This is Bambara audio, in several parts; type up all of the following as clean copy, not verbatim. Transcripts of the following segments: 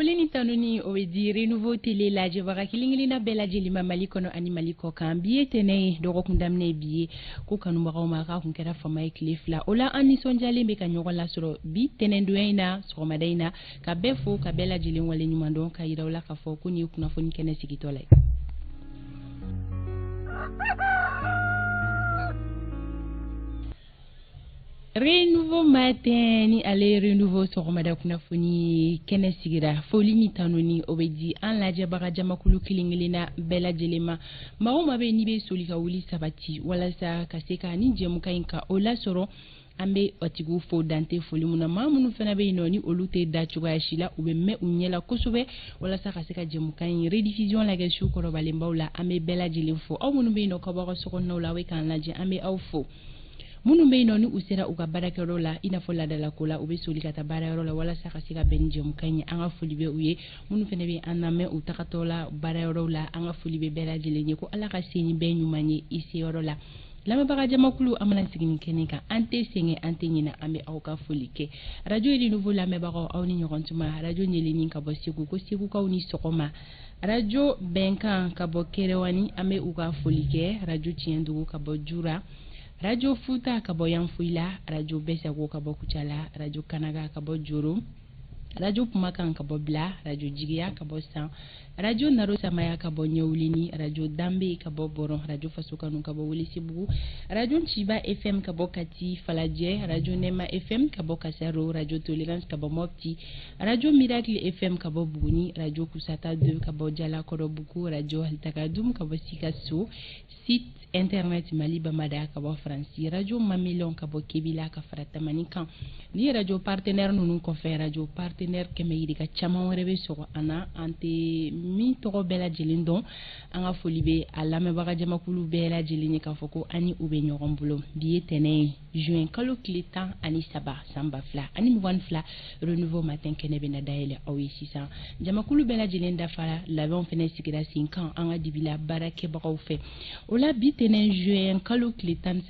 Foli ni tanuni o bɛ di Renouveau Télé lajɛbaga kelen-kelenna bɛɛ lajɛlen ma Mali kɔnɔ ani Mali kɔ kan. Bi ye tɛnɛn ye, dɔgɔkun daminɛ ye bi ye. Ko kanubagaw ma k'a kun kɛra fama ye tile 2. O la an nisɔndiyalen bɛ ka ɲɔgɔn lasɔrɔ bi tɛnɛndonya in na, sɔgɔmada in na, ka bɛɛ fo ka bɛɛ lajɛlen wale ɲuman dɔn, ka yira u la k'a fɔ ko nin ye kunnafoni kɛnɛ sigitɔ la ye. Renouveau matin ni ale ye Renouveau sɔgɔmada kunnafoni kɛnɛ sigira. Foli ni tanuni o bɛ di an lajɛbaga jamakulu kelen-kelenna bɛɛ lajɛlen ma. Maa o maa bɛ n'i bɛ soli ka wuli sabati walasa ka se ka ni jɛmukan in ka o lasɔrɔ, an bɛ o tigiw fo dante foli mun na. Maa minnu fana bɛ yen nɔ ni olu tɛ da cogoya si la, u bɛ mɛn u ɲɛ la kosɛbɛ walasa ka se ka jɛmukan in rediffusion lajɛ su kɔrɔbalenbaw la, an bɛ bɛɛ lajɛlen fo. Aw minnu bɛ yen nɔ k'aw b'aw ka sokɔnɔnaw la, aw bɛ k'an lajɛ, an bɛ aw fo. Minnu bɛ yen nɔ ni u sera u ka baarakɛyɔrɔ la, i n'a fɔ laadalako la, u bɛ soli ka taa baarayɔrɔ la walasa ka se ka bɛn ni jɛmukan ye, an ka foli bɛ u ye. Minnu fana bɛ an lamɛn u tagatɔ la baarayɔrɔw la, an ka foli bɛ bɛɛ lajɛlen ye, ko Ala ka se ni bɛɛ ɲuman ye i seyɔrɔ la. Lamɛnbaga jamakulu, an mana sigi nin kɛnɛ kan, an tɛ sɛgɛn, an tɛ ɲinɛ, an bɛ aw ka foli kɛ. Radio Renouveau lamɛnbagaw, aw ni ɲɔgɔn tuma. Radio Ɲeleni ka bɔ Segu, ko Segukaw ni sɔgɔma. Radio Bɛnkan ka bɔ Kɛrɛwani, an bɛ u ka foli kɛ. Radio Tiɲɛdugu ka bɔ Jura, Radio Futa ka bɔ Yanfoyila, Radio Bɛsago ka bɔ Kucala, Radio Kanaga ka bɔ Joro, Radio Kumakan ka bɔ Bila, Radio Jigiya ka bɔ San, Radio Naro Samaya ka bɔ Ɲɛwulini, Radio Danbe ka bɔ Bɔrɔn, Radio Fasokanu ka bɔ Welesebugu, Radio Nciba FM ka bɔ Kati Falajɛ, Radio Nɛma FM ka bɔ Kasaro, Radio Tolerance ka bɔ Mopti, Radio Miracle FM ka bɔ Buguni, Radio Kusata 2 ka bɔ Jalakɔrɔbugu, Radio Altakadum ka bɔ Sikaso, site internet Mali Bamada ka bɔ Faransi, Radio Mamelon ka bɔ Kebila ka fara Tamani kan. Ni radio partenaire ninnu kɔfɛ, radio partenaire kɛmɛ yirika caman wɛrɛ bɛ sɔrɔ an na, an tɛ min tɔgɔ bɛɛ lajɛlen dɔn. An ka foli bɛ a lamɛnbaga jamakulu bɛɛ lajɛlen ye k'a fɔ ko an ni u bɛ ɲɔgɔn bolo. Bi ye tɛnɛn ye, juin kalo tile 13 san 2022. Renouveau matin kɛnɛ bɛna dayɛlɛ aw ye sisan. Jamakulu bɛɛ lajɛlen dafara, labɛnw fɛnɛ sigira sen kan an ka dibila baarakɛbagaw fɛ. O la bi tɛnɛn juin kalo tile 13,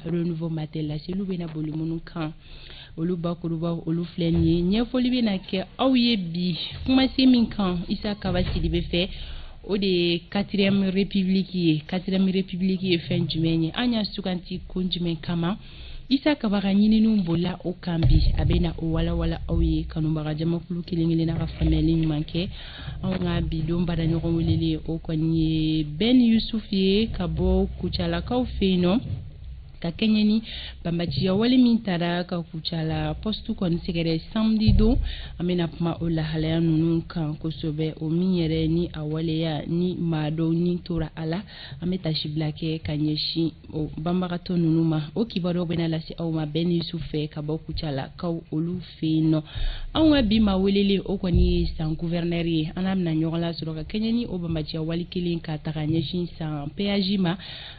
Renouveau matin laseliw bɛna boli minnu kan, olu bakurubaw olu filɛ nin ye. Ɲɛfɔli bɛna kɛ aw ye bi kumasen min kan Isa Kaba Sidibe fɛ, o de ye 4e république ye. 4e république ye fɛn jumɛn ye, an y'a suganti kun jumɛn kama? Isa Kaba ka ɲininiw bolila o kan bi, a bɛna o walawala aw ye. Kanubaga jamakulu kelen kelenna ka faamuyali ɲuman kɛ. Anw ka bi don baaraɲɔgɔn welelen, o kɔni ye Ben Yusuf ye ka bɔ Kucalakaw fɛ yen nɔ, ka kɛɲɛ ni banbaanciya wale min taara ka Kucala poste kɔni sɛgɛrɛ samedi don. An bɛna kuma o lahalaya ninnu kan kosɛbɛ, o min yɛrɛ ni a waleya ni maa dɔw ni tora a la. An bɛ tasibila kɛ ka ɲɛsin o banbagatɔ ninnu ma. O kibaruyaw bɛna lase aw ma Ben Yusuf fɛ ka bɔ Kucalakaw olu fɛ yen nɔ. Anw ka bi maa welelen, o kɔni ye San gouverneur ye. An n'a bɛna ɲɔgɔn lasɔrɔ ka kɛɲɛ ni o banbaanciya wale kelen ka taga ɲɛsin San péage ma.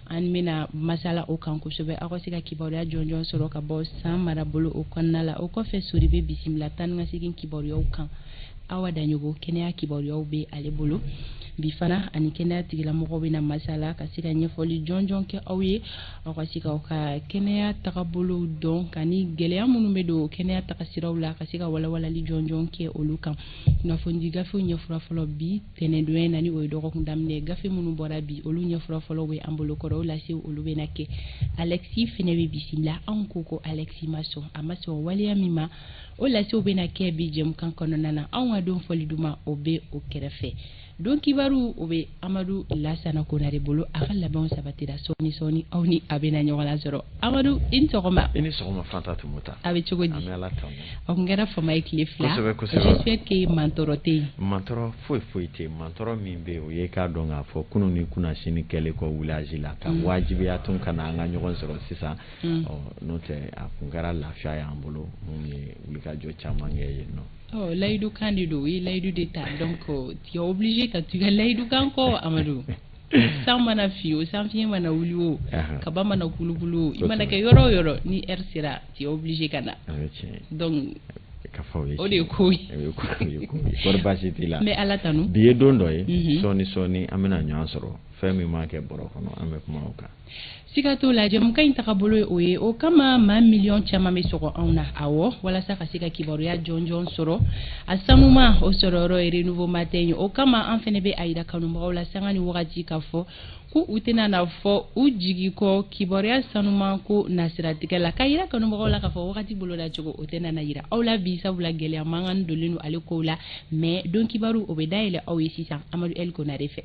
An bɛna masala o kan kosɛbɛ, aw ka se ka kibaruya jɔnjɔn sɔrɔ ka bɔ San marabolo o kɔnɔna la. O kɔfɛ, Sori bɛ bisimila tan ni ka segin kibaruyaw kan. Awa Daɲogo, kɛnɛya kibaruyaw bɛ ale bolo bi fana, ani kɛnɛya tigilamɔgɔw bɛna masala ka se ka ɲɛfɔli jɔnjɔn kɛ aw ye, aw ka se k'aw ka kɛnɛya tagabolow dɔn, ka ni gɛlɛya minnu bɛ don kɛnɛya tagasiraw la, ka se ka walawalali jɔnjɔn kɛ olu kan. Kunnafonidi gafew ɲɛfura fɔlɔ bi tɛnɛndonya in na, ni o ye dɔgɔkun daminɛ, gafe minnu bɔra bi, olu ɲɛfura fɔlɔw bɛ an bolo kɔrɔ, o lasew olu bɛna kɛ. Alexis fɛnɛ bɛ bisimila. Anw ko Alexis ma sɔn, a ma sɔn waleya min ma, o lasew bɛna kɛ bi jɛmukan kɔnɔna na. Anw ka don fɔli duman, o bɛ o kɛrɛfɛ. Don kibaru, o bɛ Amadu Lasana Konare bolo. A ka labɛnw sabatira, sɔɔni sɔɔni aw ni a bɛna ɲɔgɔn lasɔrɔ. Amadu, i ni sɔgɔma. I ni sɔgɔma, Fanta Tumuta. A bɛ cogo di? An bɛ Ala tanu. A kun kɛra fama ye tile 2. Kosɛbɛ kosɛbɛ. J'espère que mantɔrɔ tɛ yen. Mantɔrɔ foyi foyi tɛ yen. Mantɔrɔ min bɛ yen, o ye k'a dɔn k'a fɔ kunun ni kunnasini kɛlen kɔ village la, ka wajibiya tun ka na an ka ɲɔgɔn sɔrɔ sisan. Ɔ n'o tɛ, a kun kɛra lafiya y'an bolo, mun ye wulikajɔ caman kɛ yen nɔ. Ɔ layidu kan de don, o ye layidu de ta, donc tu es obligé ka tu ka layidu kan kɔ. Amadu, san mana fi o, san fiɲɛ mana wuli o, kaba mana kulukulu o, i mana kɛ yɔrɔ o yɔrɔ, ni heure sera, tu es obligé ka na. Donc ka fɔ o ye o de ye ko ye. O ye ko ye, kɔri baasi t'i la? N bɛ Ala tanu. Bi ye don dɔ ye, sɔɔni sɔɔni an bɛna ɲɔgɔn sɔrɔ. Fɛn min ma kɛ bɔrɔ kɔnɔ, an bɛ kuma o kan. Siga t'o la, jɛmukan in tagabolo ye o ye. O kama maa miliyɔn caman bɛ sɔgɔ anw na, awɔ, walasa ka se ka kibaruya jɔnjɔn sɔrɔ. A sanuma o sɔrɔyɔrɔ ye Renouveau Matin ye. O kama an fɛnɛ bɛ a yira kanubagaw la sanga ni wagati k'a fɔ ko u tɛna na fɔ u jigi kɔ kibaruya sanuman ko nasiratigɛ la, ka yira kanubagaw la k'a fɔ wagati boloda cogo o tɛna na yira aw la bi, sabula gɛlɛya mankan donnen don ale kow la. Mais don kibaru o bɛ dayɛlɛ aw ye sisan Amadu El Konare fɛ.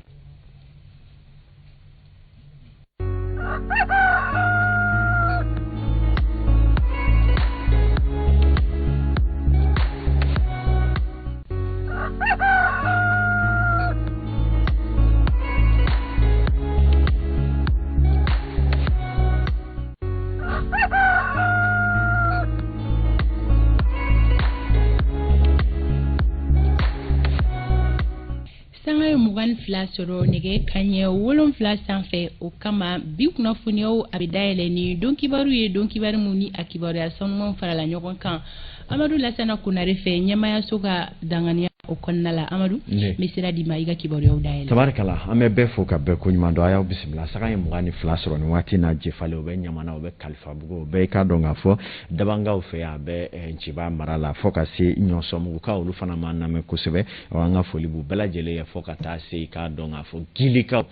Sanga ye 22 sɔrɔ nɛgɛ kaɲɛ 7 sanfɛ. O kama bi kunnafoniyaw a bɛ dayɛlɛ ni don kibaru ye, don kibaru mun ni a kibaruya sanumanw farala ɲɔgɔn kan Amadu Lasana Konare fɛ ɲɛmayaso ka danganiya o kɔnɔna la. Amadu, n bɛ sira d'i ma i ka kibaruyaw dayɛlɛ. Tabarikala, an bɛ bɛɛ fo ka bɛɛ koɲuman dɔn. A y'aw bisimila. Sanga ye 22 sɔrɔ nin waati na Jefale, o bɛ Ɲamana, o bɛ Kalifabugu, o bɛɛ i k'a dɔn k'a fɔ Dabankaw fɛ yan, a bɛ Nciba mara la, fo ka se Ɲɔsɔmugukaw, olu fana m'an lamɛn kosɛbɛ. An ka foli b'u bɛɛ lajɛlen ye, fo ka taa se i k'a dɔn k'a fɔ Gilikaw,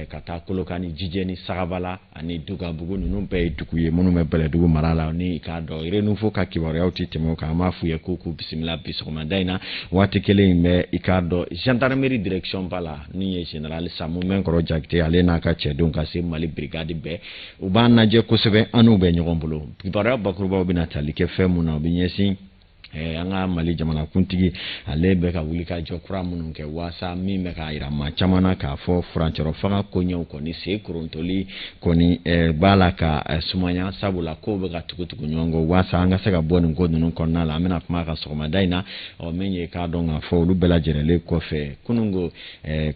ka taa Kolokani, Jijɛni, Sagabala ani Dugabugu, ninnu bɛɛ ye dugu ye minnu bɛ Bɛlɛdugu mara la. Ni i k'a dɔn Renouveau ka kibaruyaw tɛ tɛmɛ o kan, an b'a f'u ye k'u k'u bisimila bi sɔgɔmada in na. Waati kelen in bɛ i k'a dɔn gendarmerie direction ba la, min ye général Samu Mɛnkɔrɔ Jakite, ale n'a ka cɛdenw ka se Mali brigade bɛɛ, u b'an lajɛ kosɛbɛ, an n'u bɛ ɲɔgɔn bolo. Kibaruya bakurubaw bɛna tali kɛ fɛn mun na, o bɛ ɲɛsin an ka Mali jamanakuntigi, ale bɛ ka wuli ka jɔ kura minnu kɛ waasa min bɛ k'a yira maa caman na k'a fɔ furancɛrɔ fanga koɲɛw kɔni sen korontoli kɔni b'a la ka sumaya, sabula kow bɛ ka tugu-tugu ɲɔgɔn kɔ waasa an ka se ka bɔ nin ko ninnu kɔnɔna la. An bɛna kuma a kan sɔgɔmada in na. Ɔ min ye k'a dɔn k'a fɔ olu bɛɛ lajɛlen kɔfɛ, kununko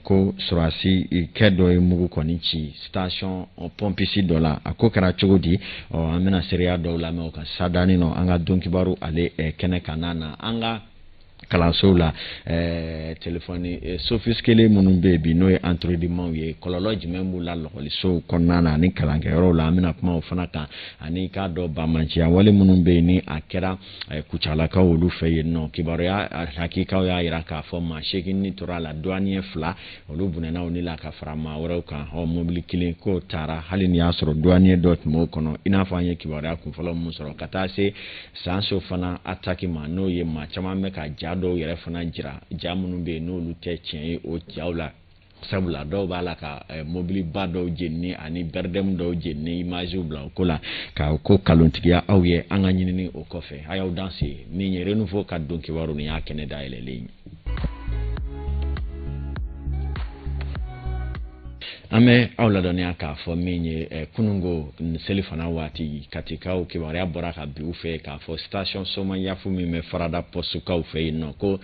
ko sɔrɔdasi kɛ dɔ ye mugu kɔni ci station pompiste dɔ la. A ko kɛra cogo di? Ɔ an bɛna seereya dɔw lamɛn o kan sadani nɔ an ka don kibaru ale kɛnɛ kan na an ka kalansow la. Telefɔni sophistiqué minnu bɛ yen bi, n'o ye Android maw ye, kɔlɔlɔ jumɛn b'u la lɔgɔlisow kɔnɔna na ani kalankɛyɔrɔw la? An bɛna kuma o fana kan, ani k'a dɔn banbaanciya wale minnu bɛ yen ni a kɛra Kucalakaw olu fɛ yen nɔ. Kibaruya hakikaw y'a jira k'a fɔ maa 8 ni tora a la, douanier 2 olu bunɛna u ni la ka fara maa wɛrɛw kan. Ɔ mobili kelen k'o taara, hali ni y'a sɔrɔ douanier dɔ tun b'o kɔnɔ, i n'a fɔ an ye kibaruya kunfɔlɔ mun sɔrɔ. Ka taa se Sanso fana attaque ma, n'o ye maa caman bɛ ka ja dɔw yɛrɛ fana jira, ja minnu bɛ yen n'olu tɛ tiɲɛ ye o jaw la, sabula dɔw b'a la ka mobiliba dɔw jenini ani bɛrɛdɛmu dɔw jenini imagew bila o ko la ka ko kalontigiya aw ye. An ka ɲinini o kɔfɛ, a y'aw danse min ye Renouveau ka don kibaru nin y'a kɛnɛ dayɛlɛlen ye. An bɛ aw ladɔnniya k'a fɔ min ye kununko selifana waati, Katikaw kibaruya bɔra ka bin u fɛ k'a fɔ station Somayafu min bɛ Farada poste kaw fɛ yen nɔ, ko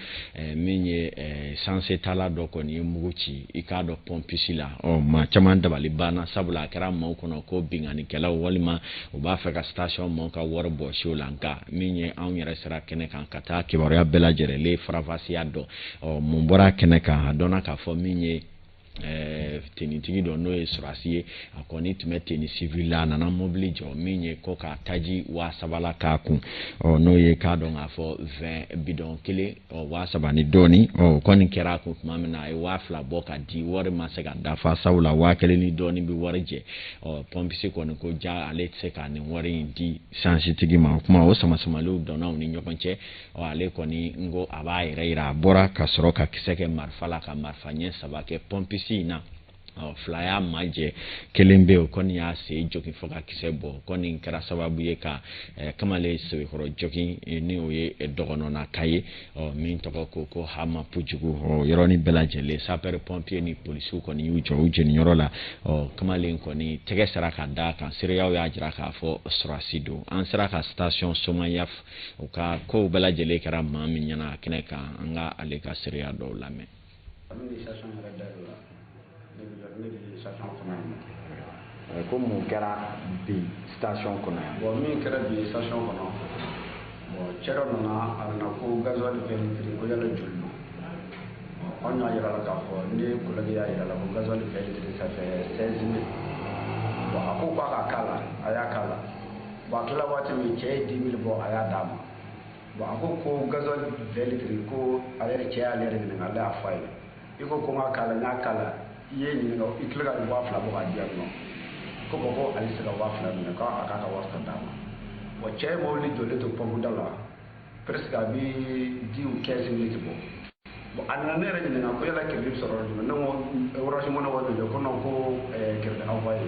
min ye essence tala dɔ kɔni ye mugu ci i k'a dɔn pompiste la. Ɔ maa caman dabali banna, sabula a kɛra maaw kɔnɔ ko binkannikɛlaw walima u b'a fɛ ka station maaw ka wari bɔsi o la. Nka min ye anw yɛrɛ sera kɛnɛ kan ka taa kibaruya bɛɛ lajɛlen farafasiya dɔn. Ɔ mun bɔra kɛnɛ kan? A dɔnna k'a fɔ min ye tenitigi dɔ, n'o ye sɔrɔdasi ye, a kɔni tun bɛ tenue civile la, a nana mobili jɔ min ye ko ka taji 3000 la k'a kun. Ɔ n'o ye k'a dɔn k'a fɔ 20 bidon kelen, ɔ 3000 ni dɔɔni. Ɔ o kɔni kɛra a kun tuma min na, a ye 2000 bɔ ka di, wari ma se ka dafa, sabula 1000 ni dɔɔni bɛ wari jɛ. Ɔ pompiste kɔni ko ja ale tɛ se ka nin wari in di sansitigi ma. O kuma o samasamaliw donna u ni ɲɔgɔn cɛ. Ɔ ale kɔni n ko a b'a yɛrɛ yira, a bɔra ka sɔrɔ ka kisɛ kɛ marifa la ka marifa ɲɛ 3 kɛ pompiste in na. Ɔ 2 y'a majɛ, kelen bɛ yen o kɔni y'a sen jogin fo ka kisɛ bɔ. O kɔni kɛra sababu ye ka kamalen sɛbɛkɔrɔ jogin, ni o ye dɔgɔnɔnaka ye, ɔ min tɔgɔ ko Hama Pujugu. Ɔ yɔrɔnin bɛɛ lajɛlen sapeur pompier ni polisiw kɔni y'u jɔ u jeniyɔrɔ la. Ɔ kamalen kɔni tɛgɛ sera ka d'a kan, seereyaw y'a jira k'a fɔ sɔrɔdasi don. An sera ka station Somayaf u ka kow bɛɛ lajɛlen kɛra maa min ɲɛna kɛnɛ kan, an ka ale ka seereya dɔw lamɛn. Ko mun kɛra bi station kɔnɔ yan? Bon, min kɛra bi station kɔnɔ, bon, cɛ dɔ nana, a nana ko gasoil 20 litres, ko yala joli don. Bon, kɔni y'a yira la k'a fɔ ne collègue y'a yira la ko gasoil 20 litres, ça fait 16 000. Bon, a ko k'a ka k'a la, a y'a k'a la. Bon, a tilala waati min, cɛ ye 10 000 bɔ, a y'a d'a ma. Bon, a ko ko gasoil 20 litres, ko ale yɛrɛ, cɛ y'ale yɛrɛ ɲininka, ale y'a fɔ a ye: i ko ko n ka k'a la, n y'a k'a la, i ye ɲininka, i tila ka 2000 bɔ k'a di yan nɔ. Ko bon, ko ale tɛ se ka 2000 minɛ, k'a k'a ka wari ta d'a ma. Bon, cɛ ye mobili jɔlen to pompe da la, presque a bɛ 10 ou 15 minutes bɔ. Bon, a nana ne yɛrɛ ɲininka ko yala crédit bɛ sɔrɔ yɔrɔ jumɛn? Ne ko Orange Money wari bɛ, ko non, ko crédit envoyé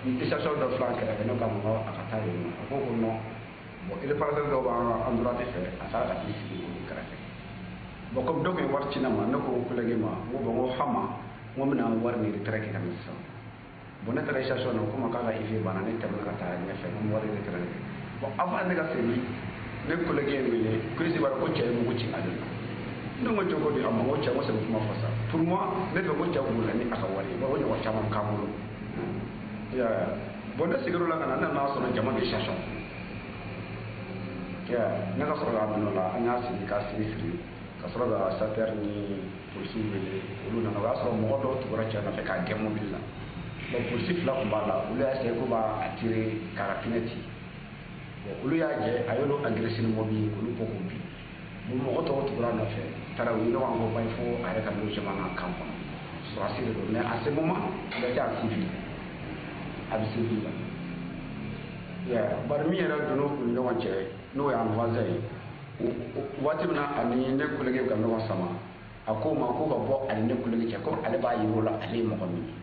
ni station dɔ filɛ an kɛrɛfɛ. Ne k'a ma ko a ka taa yen nɔ. A ko ko non. Bon, réparateur dɔw b'an droite fɛ, a taara ka t'i sigi olu kɛrɛfɛ. Bon, comme dɔ tun ye wari ci ne ma, ne ko collègue ma, n ko bon, n ko hama, n ko n bɛna wari nin retrait kɛ ka na sisan. Bon, ne taara station na, ko ma k'a ka IV banna. Ne tɛmɛna ka taa ɲɛfɛ, n ko wari retrait kɛ. Bon, avant ne ka segin, ne collègue ye n wele ko i b'a dɔn ko cɛ ye mugu ci ale la. Ne ko cogo di? A ma ko cɛ ko sɛbɛn kuma fɔ sa. Pour moi, ne fɛ ko cɛ bolila ni a ka wari ye. Bon, o ɲɔgɔn caman k'an bolo. I y'a ye? Bon, ne seginna o la ka na, ne nana sɔrɔ jama bɛ station. I y'a ye? Ne ka sɔrɔ k'a minɛ o la, an y'a sigi k'a siri siri ka sɔrɔ ka sapeur ni polisiw wele. Olu nana, o y'a sɔrɔ mɔgɔ dɔw tugura cɛ nɔfɛ k'a gɛn mobili la. Bon, polisi fila tun b'a la, olu y'a essayé ko b'a tirer k'a ka pneu ci. Bon, olu y'a jɛ, a y'olu agressé ni mobili ye, k'olu bɔ k'u bin. Bon, mɔgɔ tɔw tugura a nɔfɛ, taara u ye ɲɔgɔn accompagné fo a yɛrɛ ka logement na camp kɔnɔ. Sɔrɔdasi de don, mais à ce moment il était en civil, a bɛ civil la. I y'a ye? Bari min yɛrɛ donna u ni ɲɔgɔn cɛ, n'o y'an voisin ye, waati min na ani ne collègue bɛ ka ɲɔgɔn sama, a ko ma ko ka bɔ ani ne collègue cɛ, ko ale b'a yir'o la ale ye mɔgɔ min ye.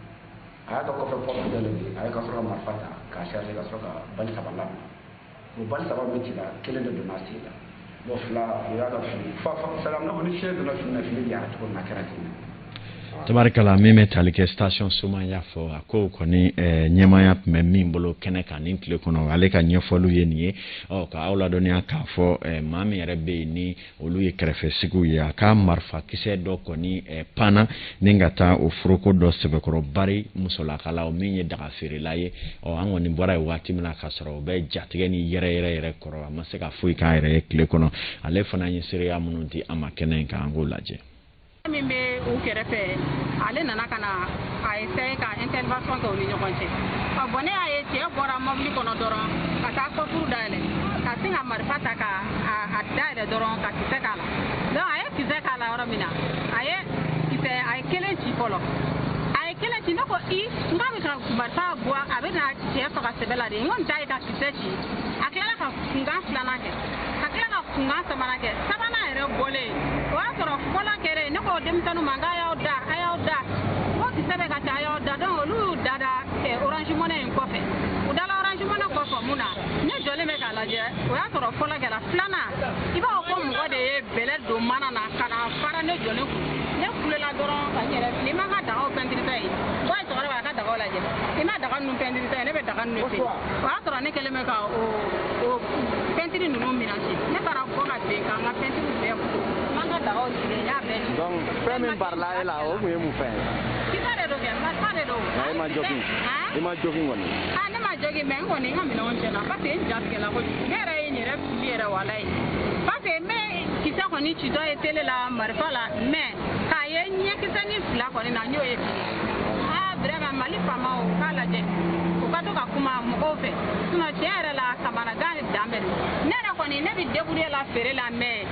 A y'a ka kɔfɛ porte dayɛlɛ de, a ye ka sɔrɔ ka marifa ta k'a charger, ka sɔrɔ ka balle saba labila. O balle saba min cira, kelen de donna a sen la. Bon, fila o y'a ka fini fa fa salam n'a fɔ ni fiɲɛ donna fini na, fini bɛ yara cogo min na, a kɛra ten. Tabarikala, min bɛ tali kɛ station Somaya fɔ, a ko kɔni ɲɛmaaya tun bɛ min bolo kɛnɛ kan nin tile kɔnɔ, ale ka ɲɛfɔliw ye nin ye. Ɔ, ka aw ladɔnniya k'a fɔ maa min yɛrɛ bɛ yen ni olu ye kɛrɛfɛsigiw ye, a ka marifakisɛ dɔ kɔni panna ni ka taa o foroko dɔ sɛbɛkɔrɔ bari musolakala, o min ye daga feerela ye. Ɔ, an kɔni bɔra yen waati min na, k'a sɔrɔ o bɛ jatigɛ ni yɛrɛ yɛrɛ yɛrɛ kɔrɔ, a ma se ka foyi k'a yɛrɛ ye tile kɔnɔ. Ale fana ye seereya minnu di an ma kɛnɛ in kan, an k'o lajɛ. Min bɛ u kɛrɛfɛ, ale nana ka na a essayer ka intervention kɛ u ni ɲɔgɔn cɛ. Ɔ bon, ne y'a ye cɛ bɔra mobili kɔnɔ dɔrɔn ka taa coffre dayɛlɛ, ka sin ka marifa ta ka a dayɛlɛ dɔrɔn ka kisɛ k'a la. Donc a ye kisɛ k'a la yɔrɔ min na, a ye kisɛ, a ye kelen ci fɔlɔ, a ye kelen ci. Ne ko i n k'a bɛ ka marifa bɔ, a bɛ na cɛ faga sɛbɛ la de. N ko nin t'a ye ka kisɛ ci. A tilala ka kunkan filanan kɛ, ka tila ka kunkan sabanan kɛ. Sabanan yɛrɛ bɔlen, o y'a sɔrɔ fɔlɔ kɛra. Ne ko denmisɛnninw ma k'a y'aw da, a y'aw da, ko kisɛ bɛ ka ca, a y'aw da. Donc olu y'u da da Orange Money in kɔfɛ. U dala Orange Money kɔfɛ mun na, ne jɔlen bɛ k'a lajɛ, o y'a sɔrɔ fɔlɔ kɛra. Filanan, i b'a fɔ ko mɔgɔ de ye bɛlɛ don mana na ka na fara ne jɔlen kun. Ne kulela dɔrɔn ka n yɛrɛ fili. I ma ka dagaw pɛntiritɔ ye, bɔ ye cɛkɔrɔba a ka dagaw lajɛ, i ma daga ninnu pɛntiritɔ ye, ne bɛ daga ninnu fɛ. O y'a sɔrɔ ne kɛlen bɛ ka o pɛntiri ninnu mélanger. Ne taara bɔ ka bin ka n ka pɛntiri bɛɛ ko, n ma n ka dagaw sigi, n y'a bɛɛ ci. Donc fɛn min barila e la, o tun ye mun fɛn ye? Kisɛ de don kɛ, marifa de don. Nka e ma jogin? I ma jogin kɔni? Ah, ne ma jogin, mais n kɔni n ka minɛnw tiɲɛna, parce que n ja tigɛla kojugu. Ne yɛrɛ ye n yɛrɛ fili yɛrɛ, walayi, parce que n bɛ kisɛ kɔni citɔ ye télé la marifa la, mais k'a ye ɲɛkisɛnin fila kɔni na, n y'o ye bi. Ah, vraiment, Mali faamaw k'a lajɛ, u ka to ka kuma mɔgɔw fɛ, sinon tiɲɛ yɛrɛ la, kamanagan dan bɛ ne yɛrɛ kɔni. Ne bɛ débrouiller la feere la, mais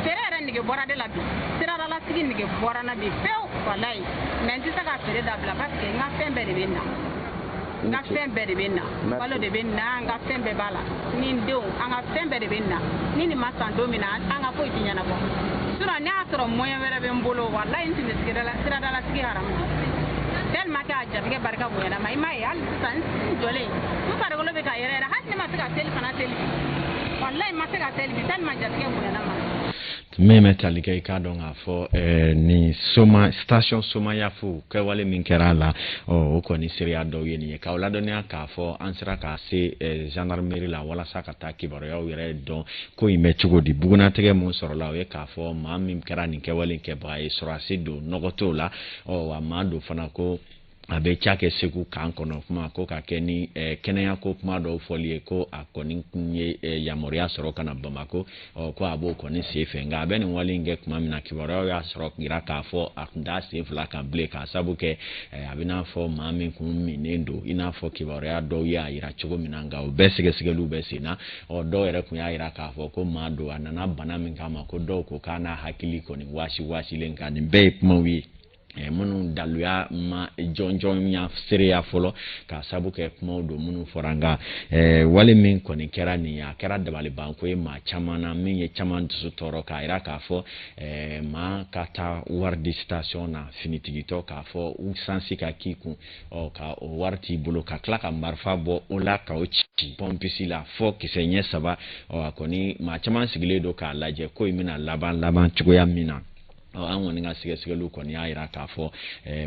feere yɛrɛ nege bɔra de la bi. Siradalasigi nege bɔra n na bi pewu, walayi. Mais n tɛ se ka feere dabila, parce que n ka fɛn bɛɛ de bɛ na, n ka fɛn bɛɛ de bɛ na, balo de bɛ na, n ka fɛn bɛɛ b'a la, ni n denw, an ka fɛn bɛɛ de bɛ na. Ni nin ma san don min na, an ka foyi tɛ ɲɛnabɔ. Sinon ne y'a sɔrɔ moyen wɛrɛ bɛ n bolo, walayi, n tun bɛ siradalasigi haramu tellement que a jatigɛ barika bonyana ma. I m'a ye, hali sisan n jɔlen, n farikolo bɛ ka yɛrɛ yɛrɛ, hali ne ma se ka seli fana seli bi, walayi, n ma se ka seli bi tellement jatigɛ bonyana ma. Min bɛ tali kɛ, i k'a dɔn k'a fɔ nin soma station Somayafo kɛwale min kɛra a la, o kɔni seereya dɔw ye nin ye. K'aw ladɔnniya k'a fɔ an sera ka se gendarmerie la walasa ka taa kibaruyaw yɛrɛ dɔn ko in bɛ cogo di. Bugunatigɛ mun sɔrɔla, o ye k'a fɔ maa min kɛra nin kɛwale kɛbaga ye, sɔrɔdasi don, nɔgɔ t'o la. Ɔ wa maa don fana ko A bɛ ca kɛ Segu kan kɔnɔ kuma ko ka kɛ ni kɛnɛya ko kuma dɔw fɔli ye, ko a kɔni kun ye yamaruya sɔrɔ ka na Bamakɔ, ko a b'o kɔni sen fɛ. Nka a bɛ nin wale in kɛ tuma min na, kibaruyaw y'a sɔrɔ yira k'a fɔ a tun t'a sen fila kan bilen, k'a sabu kɛ a bɛ n'a fɔ maa min kun minnen don, i n'a fɔ kibaruya dɔw y'a yira cogo min na. Nka o bɛɛ sɛgɛsɛgɛliw bɛ sen na. Dɔw yɛrɛ kun y'a yira k'a fɔ ko maa don, a nana bana min kama, ko dɔw ko k'a n'a hakili kɔni waasi waasilen kan. Nin bɛɛ ye kumaw ye minnu daluya ma jɔnjɔn ya seereya fɔlɔ, k'a sabu kɛ kumaw don minnu fɔra. Nka wale min kɔni kɛra nin ye, a kɛra dabalibanko ye maa caman na, min ye caman dusu tɔɔrɔ, k'a yira k'a fɔ maa ka taa wari di station na finitigitɔ, k'a fɔ essence ka k'i kun, ka o wari t'i bolo, ka tila ka marifa bɔ o la ka o ci pompiste la fɔ kisɛ ɲɛ 3. A kɔni maa caman sigilen don k'a lajɛ ko in bɛna laban laban cogoya min na. An kɔni ka sɛgɛsɛgɛliw kɔni y'a yira k'a fɔ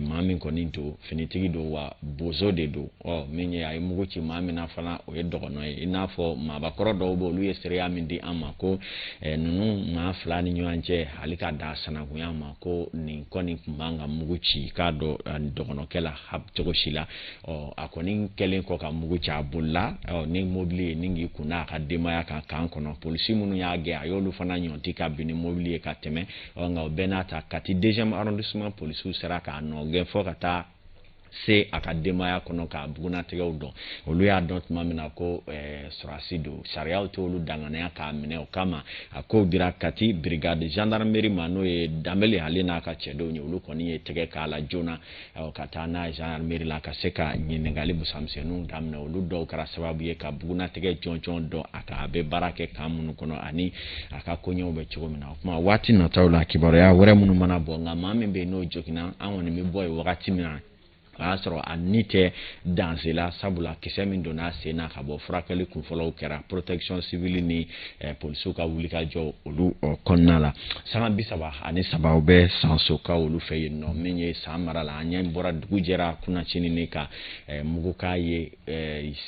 maa min kɔni don, finitigi don, wa bozo de don. Min ye a ye mugu ci maa min na fana, o ye dɔgɔnɔ ye. I n'a fɔ maabakɔrɔ dɔw bɛ, olu ye seereya min di an ma ko ninnu maa fila ni ɲɔgɔn cɛ, hali ka dan sanankunya ma, ko nin kɔni tun man ka mugu ci k'a dɔn dɔgɔnɔkɛ la cogo si la. A kɔni kɛlen kɔ ka mugu ci, a bolila ni mobili ye ni k'i kun n'a ka denbaya kan kan kɔnɔ. Polisi minnu y'a gɛn, a y'olu fana ɲɔnti ka bin ni mobili ye ka tɛmɛ. Nka o bɛɛ n'a ta, Kati 2e arrondissement polisiw sera k'a nɔ gɛn fɔ ka taa se a ka denbaya kɔnɔ k'a bugunatigɛw dɔn. Olu y'a dɔn tuma min na ko sɔrɔdasi don, sariyaw t'olu danganiya k'a minɛ. O kama a kow dira Kati brigade gendarmerie ma, n'o ye Danbele ale n'a ka cɛdenw ye. Olu kɔni ye tɛgɛ k'a la joona ka taa n'a ye gendarmerie la ka se ka ɲininkali busamisɛnninw daminɛ. Olu dɔw kɛra sababu ye ka bugunatigɛ jɔnjɔn dɔn a kan, a bɛ baara kɛ kan minnu kɔnɔ ani a ka koɲɛw bɛ cogo min na. O tuma waati nataw la, kibaruya wɛrɛ minnu mana bɔ, nka maa min bɛ yen n'o joginna, an kɔni bɛ bɔ yen wagati min na, o y'a sɔrɔ a ni tɛ danse la, sabula kisɛ min donna a sen na ka bɔ, furakɛli kunfɔlɔw kɛra protection civile ni polisiw ka wulikajɔ olu kɔnɔna la. Sanga 33 o bɛ Sansokaw olu fɛ yen nɔ, min ye San mara la. An ɲɛ bɔra dugu jɛra kunnasini ka muguka ye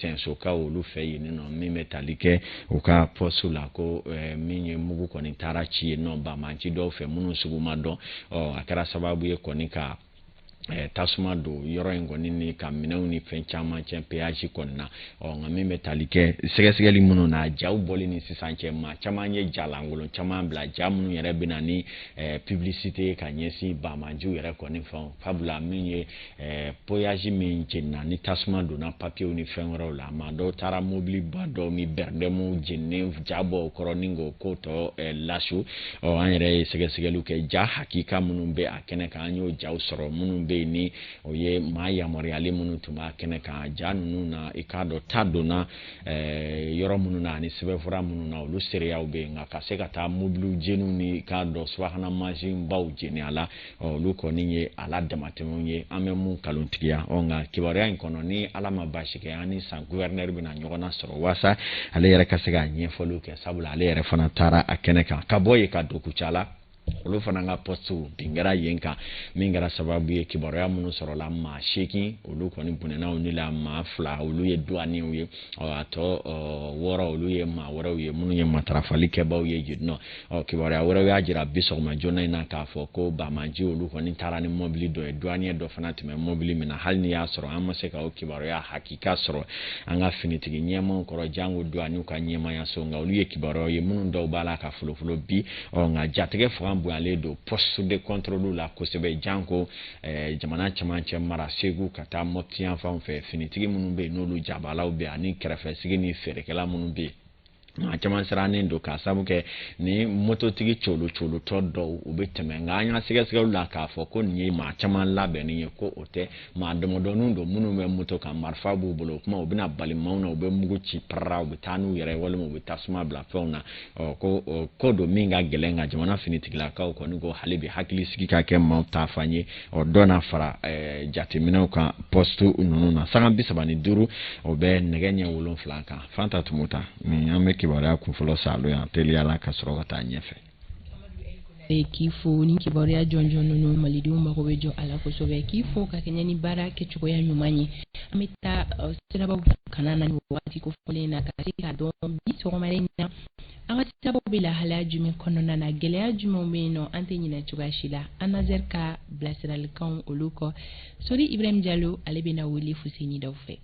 Sɛnsokaw olu fɛ yen nɔ, min bɛ tali kɛ u ka poste la, ko min ye mugu kɔni taara ci yen nɔ banbanci dɔw fɛ minnu sugu ma dɔn. A kɛra sababu ye kɔni ka tasuma don yɔrɔ in kɔni ni ka minɛnw ni fɛn caman tiɲɛ péage kɔni na. Nka min bɛ tali kɛ sɛgɛsɛgɛli minnu na, jaw bɔli ni sisan cɛ, maa caman ye ja lankolon caman bila, ja minnu yɛrɛ bɛ na ni publicité ka ɲɛsin banbanciw yɛrɛ kɔni fɛnw. Sabula min ye péage min jenina ni tasuma donna papiyew ni fɛn wɛrɛw la, maa dɔw taara mobiliba dɔw ni bɛrɛdɛmuw jeninen ja bɔ o kɔrɔ ni k'o ko tɔ lasu. An yɛrɛ ye sɛgɛsɛgɛliw kɛ, ja hakika minnu bɛ a kɛnɛ kan, an y'o jaw sɔrɔ, minnu bɛ ni o ye maa yamaruyalen minnu tun b'a kɛnɛ kan. Ja ninnu na, i k'a dɔn ta donna yɔrɔ minnu na ani sɛbɛnfura minnu na, olu seereyaw bɛ yen. Nka ka se ka taa mobiliw jeniw ni i k'a dɔn subahana mansinbaw jeni a la, olu kɔni ye a la damatɛmɛw ye, an bɛ mun kalontigiya. Nka kibaruya in kɔnɔ, ni Ala ma baasi kɛ, an ni San gouverneur bɛna ɲɔgɔn na sɔrɔ waasa ale yɛrɛ ka se ka ɲɛfɔliw kɛ, sabula ale yɛrɛ fana taara a kɛnɛ kan. Ka bɔ yen ka don Kucala, olu fana ka poste bin kɛra yen kan, min kɛra sababu ye kibaruya minnu sɔrɔla, maa 8 olu kɔni bɔnɛna ni la, maa 2 olu ye douaniers ye, a tɔ 6 olu ye maa wɛrɛw ye minnu ye matarafali kɛbaw ye yen nɔ. Kibaruya wɛrɛw y'a jira bi sɔgɔma joona in na k'a fɔ ko banbanci olu kɔni taara ni mobili dɔ ye, douanier dɔ fana tun bɛ mobili min na. Hali n'i y'a sɔrɔ an ma se ka o kibaruya hakika sɔrɔ an ka finitigi ɲɛmaaw kɔrɔ, jango douaniers ka ɲɛmaaya so, nka olu ye kibaruyaw ye minnu dɔw b'a la ka folofolo bi. Nka jatigɛ fanga bonyalen don poste de contrôle la kosɛbɛ, janko jamana cɛmancɛ mara, Segu ka taa Mopti yan fanw fɛ. Finitigi minnu bɛ yen n'olu jabalaw bɛ yen, ani kɛrɛfɛsigi ni feerekɛla minnu bɛ yen, maa caman sirannen don, k'a sabu kɛ ni mototigi colo colotɔ dɔw u bɛ tɛmɛ. Nka an y'a sɛgɛsɛgɛliw la k'a fɔ ko nin ye maa caman labɛnnen ye, ko o tɛ, maa damadɔninw don minnu bɛ moto kan, marifa b'u bolo. O kuma u bɛna bali maaw na, u bɛ mugu ci parara, u bɛ taa n'u yɛrɛ ye, walima u bɛ tasuma bila fɛnw na. Ko ko don min ka gɛlɛn, nka jamana finitigilakaw kɔni ko hali bi hakili sigi ka kɛ maaw ta fan ye. Dɔ n'a fara jateminɛw kan poste ninnu na. Sanga 35 o bɛ nɛgɛ ɲɛ 7 kan. Fanta Tumuta, ni an bɛ kibaruya kunfɔlɔ salo yan teliya la ka sɔrɔ ka taa ɲɛfɛ. K'i fo ni kibaruya jɔnjɔn ninnu, malidenw mago bɛ jɔ a la kosɛbɛ. K'i fo ka kɛɲɛ ni baara kɛcogoya ɲuman ye. An bɛ taa sirabaw kana na nin waati kofɔlen na ka se k'a dɔn bi sɔgɔmada in na an ka sirabaw bɛ lahalaya jumɛn kɔnɔna na, gɛlɛya jumɛnw bɛ yen nɔ. An tɛ ɲinɛ cogoya si la ANASER ka bilasiralikanw olu kɔ. Sori Ibrahim Jalo, ale bɛna wele Fuseni Daw fɛ.